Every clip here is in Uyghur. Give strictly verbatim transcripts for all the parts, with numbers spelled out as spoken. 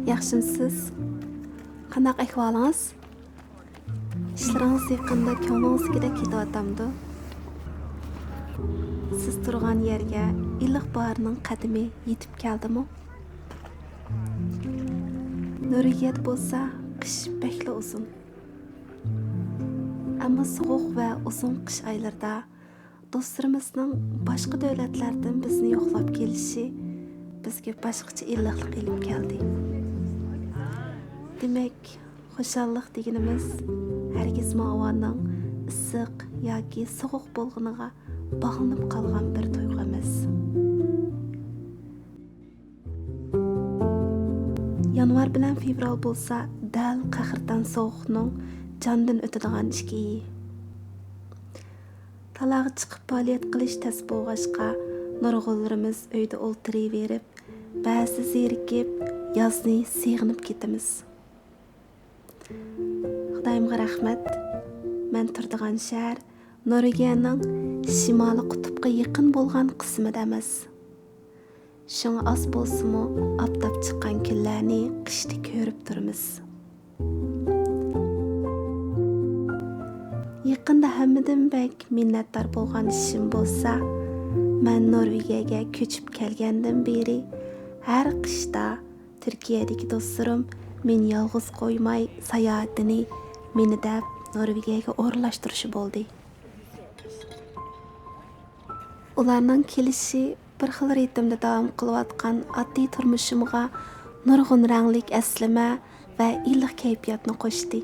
ياخشىمسىز؟ قانداق ئەھۋالىڭىز؟ ئىشلىرىڭىز يېقىندا كۆڭلىڭىزدىكىدەك كېتىۋاتامدۇ؟ سىز تۇرغان يەرگە ئىللىق باھارنىڭ قەدىمى يېتىپ كەلدىمۇ؟ نورۋېگىيەدە بولسا قىش بەكلا ئۇزۇن. ئەمما سوغۇق ۋە ئۇزۇن قىش ئايلىرىدا دوستلىرىمىزنىڭ باشقا دۆلەتلەردىن بىزنى يوقلاپ كېلىشى بىزگە باشقىچە ئىللىقلىق ئېلىپ كەلدى. دېمەك، خۇشاللىق دېگىنىمىز ھەرگىزمۇ ھاۋانىڭ ئىسسىق ياكى سوغۇق بولغىنىغا باغلىنىپ قالغان بىر تۇيغۇ ئەمەس. يانۋار بىلەن فېۋرال بولسا دەل قەھرىتان سوغۇقنىڭ جاندىن ئۆتىدىغان ئىككى ئېيى. تالاغا چىقىپ پائالىيەت قىلىش تەس بولغاچقا، نۇرغۇنلىرىمىز ئۆيدە ئولتۇرۇۋېرىپ، بەزىدە زېرىكىپ، يازنى سېغىنىپ كېتىمىز. خۇدايىمغا رەھمەت، مەن تۇرىدىغان شەھەر نورۋېگىيەنىڭ شىمالىي قۇتۇپقا يېقىن بولغان قىسمىدا ئەمەس. شۇڭا ئاز بولسىمۇ ئاپتاپ چىققان كۈنلەرنى قىشتا كۆرۈپ تۇرىمىز. يېقىندا ھەممىدىن بەك مىننەتدار بولغان ئىشىم بولسا، مەن نورۋېگىيەگە كۆچۈپ كەلگەندىن بېرى ھەر قىشتا تۈركىيەدىكى دوستلىرىم مېنى يالغۇز قويماي، ساياھىتىنى مېنى دەپ نورۋېگىيەگە ئورۇنلاشتۇرۇشى بولدى. ئۇلارنىڭ كېلىشى بىر خىل رىتىمدا داۋام قىلىۋاتقان ئاددىي تۇرمۇشۇمغا نۇرغۇن رەڭلىك ئەسلىمە ۋە ئىللىق كەيپىياتنى قوشتى.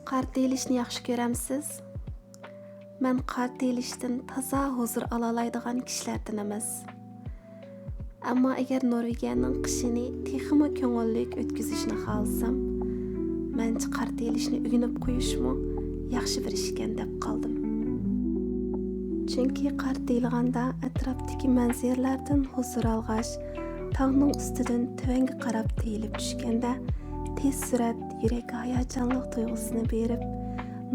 قار تېيىلىشنى ياخشى كۆرەمسىز؟ مەن قار تېيىلىشتىن تازا ھۇزۇر ئالالايدىغان كىشىلەردىن ئەمەس. ئەمما ئەگەر نورۋېگىيەنىڭ قىشىنى تېخىمۇ كۆڭۈللۈك ئۆتكۈزۈشنى خالىسام، مەنچە قار تېيىلىشنى ئۆگىنىپ قويۇشمۇ ياخشى بىر ئىشكەن دەپ قالدىم. چۈنكى قار تېيىلغاندا ئەتراپتىكى مەنزىرىلەردىن ھۇزۇر ئالغاچ، تاغنىڭ ئۈستىدىن تۆۋەنگە قاراپ تېيىلىپ چۈشكەندە، تېز سۈرئەت يۈرەك ھاياجانلىق تۇيغۇسىنى بېرىپ،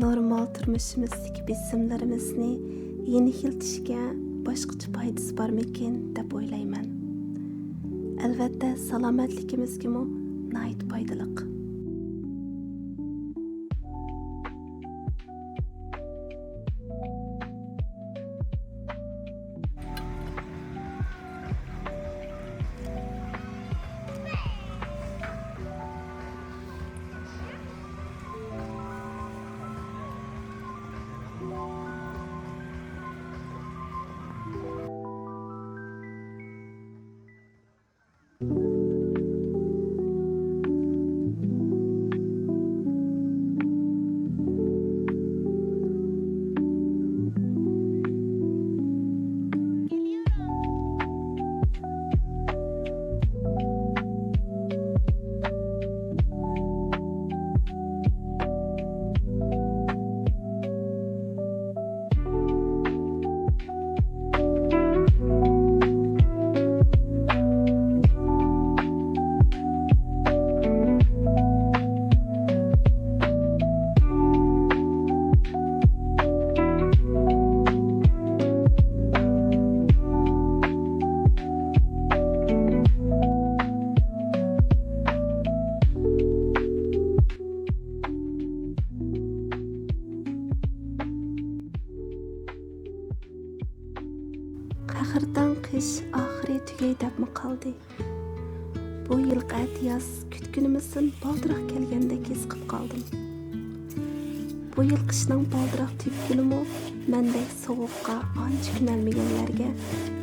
نورمال تۇرمۇشىمىزدىكى بېسىملىرىمىزنى يېنىكلىتىشكە باشقىچە پايدىسى بارمىكىن دەپ ئويلايمەن. ئەلۋەتتە، سالامەتلىكىمىزگىمۇ ناھايىتى پايدىلىق. ئاخىرىدىن قىش ئاخىرى تۈگەي دەپمۇ قالدى. بۇ يىلقى ئەتىياز كۈتكىنىمىزدىن بالدۇراق كەلگەندەك ھېس قىپ قالدىم. بۇ يىل قىشنىڭ بالدۇراق تۈگىگىنىمۇ مەندەك سوغۇققا ئانچە كۆنەلمىگەنلەرگە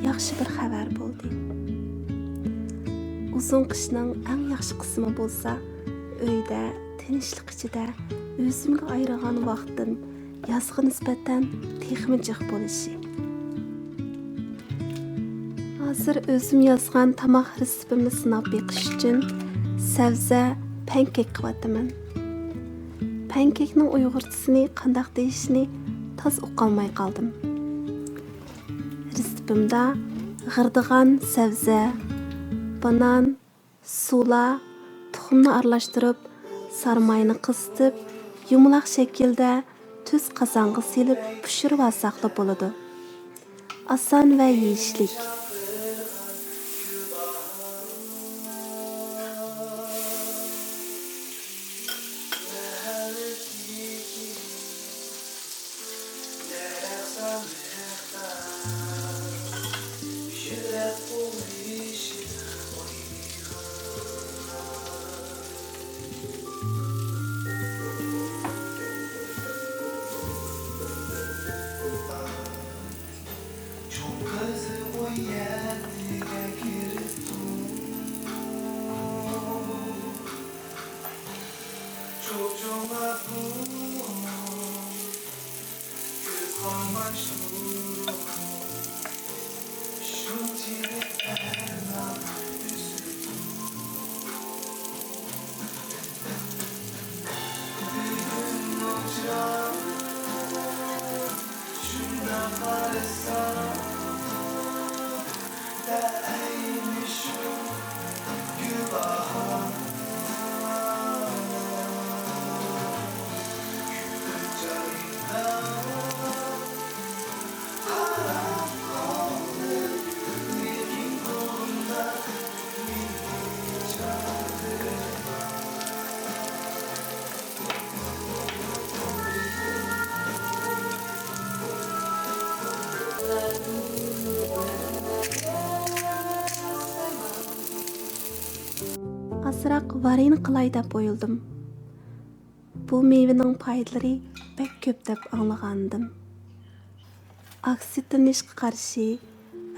ياخشى بىر خەۋەر بولدى. ئۇزۇن قىشنىڭ ئەڭ ياخشى قىسمى بولسا، ئۆيدە تىنچلىق ئىچىدە ئۆزۈمگە ئايرىغان ۋاقتىم يازغا نىسبەتەن تېخىمۇ جىق بولۇشى. ھازىر ئۆزۈم يازغان تاماق رېتسېپىمنى سىناپ بېقىش ئۈچۈن سەۋزە پەنكەك قىلىۋاتىمەن. پەنكەكنىڭ ئۇيغۇرچىسىنى قانداق دېيىشنى تاز ئۇقالماي قالدىم. رېتسېپىمدا غىردىغان سەۋزە، بانان، سۇلا، تۇخۇمنى ئارىلاشتۇرۇپ، سارماينى قىزىتىپ، يۇمىلاق شەكىلدە تۈز قازانغا سېلىپ پىشۇرۇۋالساقلا بولىدۇ. ئاسان ۋە يېيىشلىك. ئازراق ۋارىن قىلاي دەپ ئويلىدىم. بۇ مېۋىنىڭ پايدىلىرى بەك كۆپ دەپ ئاڭلىغانىدىم. ئاكسىدلىنىشقا قارشى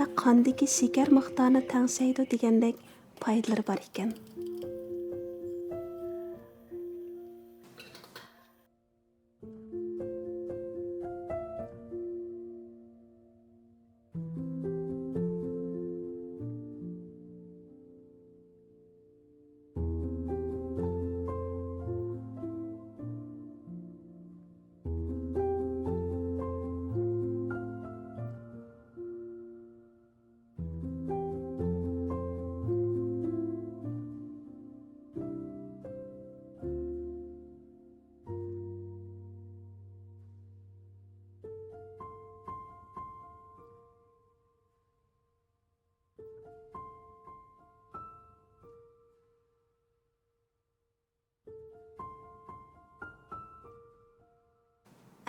ۋە قاندىكى شېكەر مىقدارىنى تەڭشەيدۇ دېگەندەك پايدىلىرى بار ئىكەن.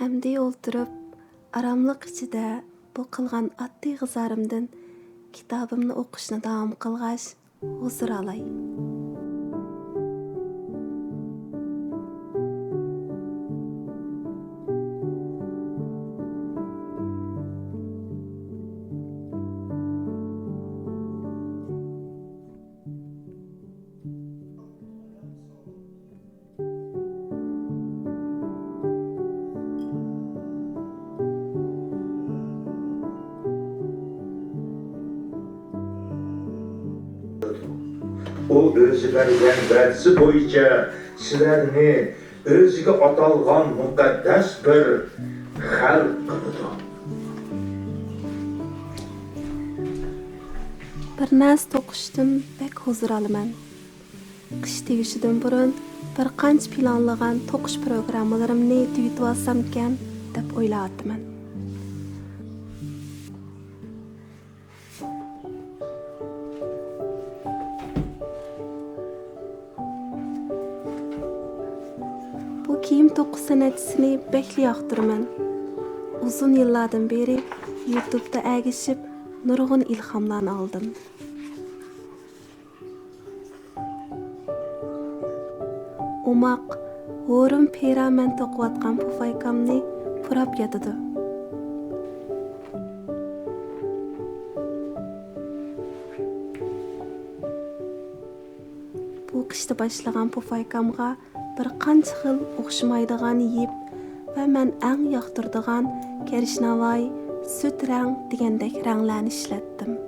ئەمدى ئولتۇرۇپ، ئاراملىق ئىچىدە بۇ قىلغان ئاددىي غىزارىمدىن كىتابىمنى ئوقۇشنى داۋام قىلغاچ، ھۇزۇر ئالاي. ئۇ ئۆزى بەرگەن ۋەدىسى بويىچە سىلەرنى ئۆزىگە ئاتالغان مۇقەددەس بىر خەلق قىلىدۇ. بىر نەرسە توقۇشتىن بەك ھۇزۇر ئالىمەن. قىش تۈگىشىدىن بۇرۇن بىر قانچە پىلانلىغان توقۇش پروگراممىلىرىمنى تۈگىتىۋالسامكەن دەپ ئويلاۋاتىمەن. بۇ كىيىم توقۇش سەنئەتچىسىنى بەكلا ياقتۇرىمەن. ئۇزۇن يىللاردىن بېرى يۇتۇبتا ئەگىشىپ، نۇرغۇن ئىلھاملارنى ئالدىم. ئوماق، ھورۇن پىرامەن توقۇۋاتقان پۇفايكامنى پۇراپ ياتىدۇ. بۇ قىشتا باشلىغان پۇفايكامغا بىر قانچە خىل ئوخشىمايدىغان يىپ ۋە مەن ئەڭ ياقتۇرىدىغان كەرشناۋاي، سۈت رەڭ دېگەندەك رەڭلەرنى ئىشلەتتىم.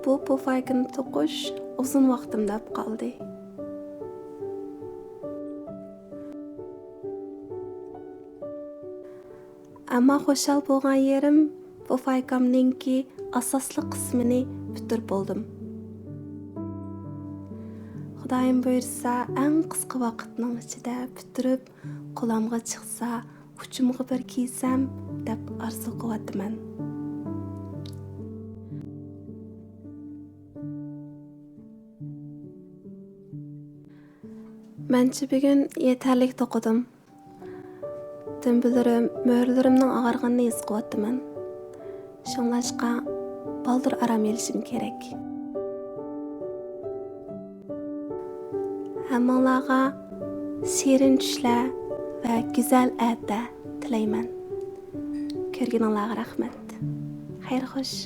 بۇ پۇفايكىنى توقۇش ئۇزۇن ۋاقتىمنى ئاپ قالدى. ئەمما خۇشال بولغان يېرىم، پۇفايكامنىڭكى ئاساسلىق قىسمىنى پۈتتۈرۈپ بولدۇم. خۇدايىم بۇيرۇسا، ئەڭ قىسقا ۋاقىتنىڭ ئىچىدە پۈتتۈرۈپ، قولامغا چىقسا، ئۇچۇمغا بىر كىيسەم دەپ ئارزۇ قىلىۋاتىمەن. مەنچە بۈگۈن يېتەرلىك توقۇدۇم. دۈمبىلىرىم، مۈرىلىرىمنىڭ ئاغرىغىنىنى ھېس قىلىۋاتىمەن. شۇڭلاشقا، بالدۇر ئارام ئېلىشىم كېرەك. ھەممىڭلارغا شېرىن چۈشلەر ۋە گۈزەل ئەتە تىلەيمەن. كۆرگىنىڭلارغا رەھمەت. خەير خوش.